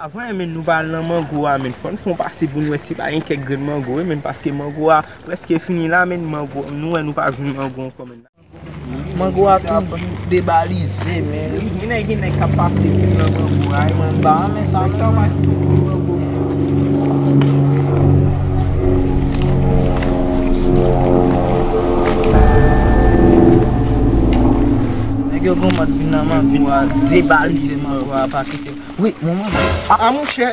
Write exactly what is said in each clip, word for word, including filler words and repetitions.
Avan, men, nou pa al nan mango a, men, fò n fè yon pase pou n wè si pa gen kèk grenn mango, wi, men, paske mango a prèske fini la, men, mango, nou wè nou pa jwenn mango ankò, men. Mango a toujou debalize, men. Wi, gen nèg, gen nèg k ap pase vin nan mango a, wi. Mwen pa renmen sa, men. Nèg yo gon mòd vin nan mango a, debalize mango a, pa kite. Wi, manman. A, a, monchè.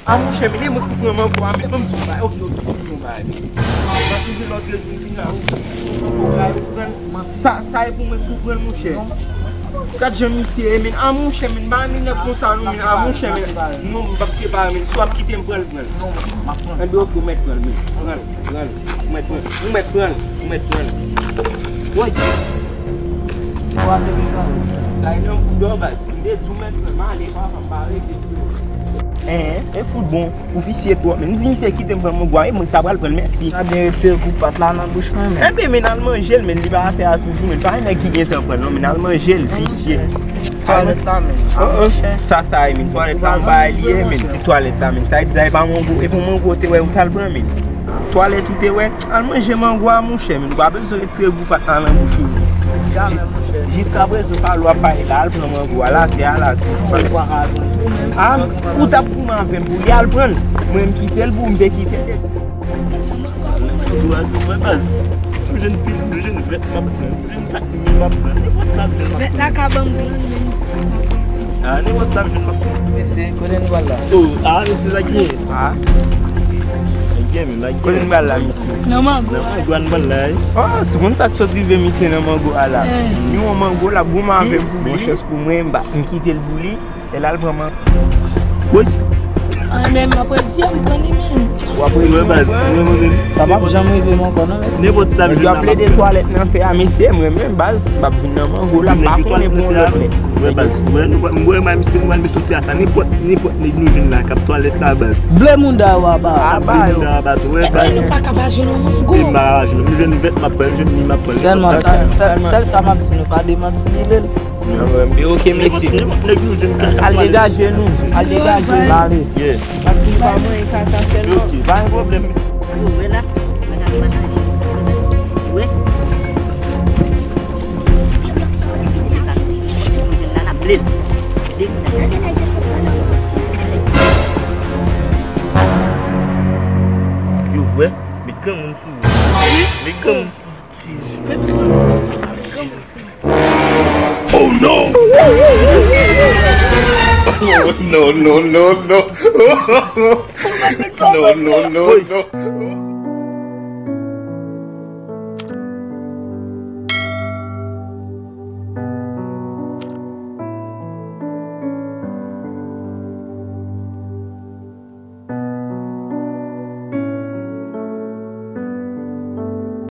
A, monchè, men, e mwen k pou pran mango a, men, ban m di yon bagay. Ok, ok, ban m di yon bagay. Mwen toujou lòt jou m vin la, ou pran mango a, ou pran l. Sa, sa e pou mwen k pou pran l, monchè. Gad jan misye ye, men. A, monchè, men, pa ni nèg konsa, non, men. A, monchè, men. Non, m p ap separe, men. Si w ap kite m pran l, pran l. Non, m ap pran l. Enben, ok, ou mèt pran l, men. Pran l, pran l. Ou mèt pran l. Ou mèt pran l. Ou mèt pran l. Woy! Sa e nan foudò, baz. M te di w mèt pran l, m ale, papa, m pa rete. En, e fout bon, ou visye twòp, men. M di misye kite m pran mango a, e mwen ki ta pral pran l, mèsi. Sa byen retire gou pat la nan bouch mwen, men. Enben, men al manje l, men, li pa atè a toujou, men. Pa gen nèg ki gentan pran l, non, men al manje l, visye. Twalèt la, men. Oh, oh. Sa, sa, e, men, twalèt la, yon bagay li ye, men, ti twalèt la, men. Sa e di, sa e pa mango, e pou mango te wè, ou t al pran, men. Twalèt ou te wè, al manje mango a, monchè, men. Ou pa bezwen retire gou pat la nan bouch ou. Jamè, monchè. Jiskaprezan, pa lwa pa la, al pran mango a, la, atè a, la, toujou. A, ou t ap goumen avè m pou li al pran l. Mwen, m kite l pou m te kite l. Mango a se mwen, baz. M jwenn pil, m jwenn vèt, m ap pran. M jwenn sak mi, m ap pran. Nenpòt sa m jwenn, m ap pran. Vèt la ka ban m glann, men m di se pa poezi. A, nenpòt sa m jwenn, m ap pran. Mesye, kote n pral la? Oh, a, mesye, sa k gen? A. Sa k gen, men, sa k gen? Kote n pral la, mesye? Nan mango a. Nan mango a n pral la, wi. Oh, si konn sa k sot rive misye nan mango a la. Eh. Li yon mango, l ap goumen avè m pou bon chans pou mwen, m pa, m kite l pou li, e l al pran mango. Woy! An, men m ap reziye m pran li menm. W ap reziye m pran li. Sa p ap janm rive m ankò, non, mesye. Nenpòt sa m jwenn la, m ap pran. Yo ap plede twalèt nan fè a, mesye, mwen menm, baz, m ap vin nan mango la, m pa konnen pou yon lòt lè. Wè, baz, wè, nou, m wè, m wè, misye, nou pral mete yon fè a sa. Nenpòt, nenpòt nèg nou jwenn la k ap twalèt la, baz. Ble mounda yo aba. Aba yo. Ble mounda yo aba tou, wè, baz. Enben, nou pa ka pa jwenn yon mango. E m pa ka jwenn, m jwenn vèt, m ap pran, m jwenn mi, m ap pran. Sèlman, sèl, sèl sa m ap di nou, pa demanti li lè. Non, men, ok, mesye. Nenpòt, nenpòt nèg nou jwenn ka, ka twalèt. Al degaje nou, al degaje nou. Ale. Yeah. Pa vin pa mwen, kaka sèlman. Ok. Pa gen pwoblèm. Ou wè la, mwen ap pataje. Ou wè? Se sa nou ye. Nèg nou jwenn la, n ap ble l. Ble l. Yo, wè, met granmoun sou ou. Met granmoun sou ou. Met granmoun sou ou. Oh no! No, no, no, no, no. No, no, no, no.